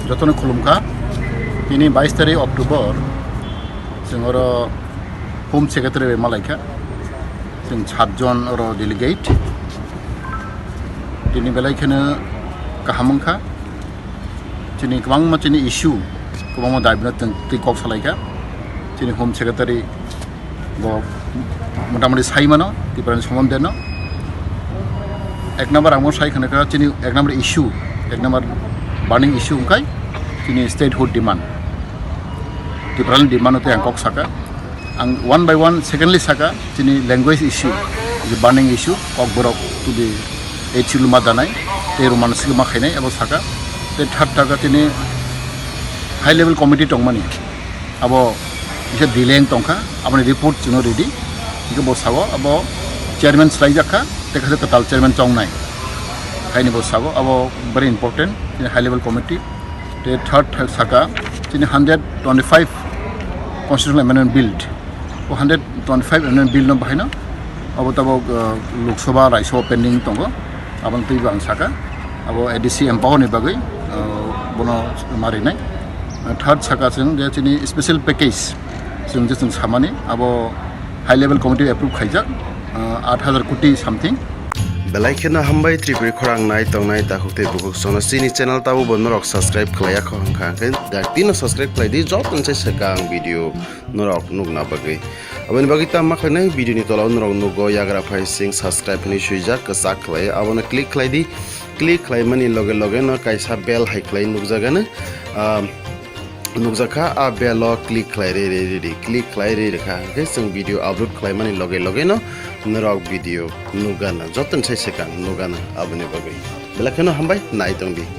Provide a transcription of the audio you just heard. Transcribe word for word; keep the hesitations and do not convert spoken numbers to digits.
Jotono khulumkha. Tini bais tarik October, chwng oro Home Secretary bai malaikha. Chwng satjon oro delegate. Tini belai kheno kaham wngkha. Chini kwbangma chini issue, kwbangma daibino chwng twi kok salaikha. Chini Home Secretary bo motamoti sai mano Tiprani sombonde no. Ek number ang bo sai khana kha chini ek number issue, ek number burning issue wngkhai chini statehood demand. Tiprani demand no tei ang kok saka. Ang one by one secondly saka chini language issue, je burning issue, Kokborok to the eight schedule ma danai, tei Roman script ma khainai abo saka. Tei third taka chini high level committee tongmani. Abo kisa delay wng tongkha, aboni report chwngno ready. Hingke bo sao abo chairman swlaijakha, tei kaisa kwtal chairman chongnai. Haini bo sao abo very important, high level committee. Tei third saka chini hundred twenty-five constitutional amendment bill. O hundred twenty-five amendment bill no bahaino abo tabok, uh, Lok Sabha, Rajya Sabha pending tongo. Aboni twibo ang saka, abo A D C empower ni bagwi, uh, bono ma rinai. Uh, third saka chwng je chini special package chwng je chwng samani abo high level committee approve khaijak, uh, aat hajar koti something. Belai kheno hambai Tripuri khorang nai tongnai takhuk tei bukhuk sono chini channel tabo bo norok subscribe khlaiya kho hwnkha hwnkhe dak tino subscribe khlai di joto se swkang video norok nukna bagwi. Aboni bagwi tamo khlainai video ni tola o norok nugo yagra phai sing subscribe hinwi swijak kwchak khlai abono click khlai di. Click khlaimani loge loge no kaisa bell hai khlai nukjagano, ah, nukjakha, a bell o click khlai ri ri ri ri click khlai ri rikha hwnkhe chwng video upload khlaimani loge loge no norok video nukgana joto sai swkang nukgana aboni bagwi belai kheno hambai nai tongdi.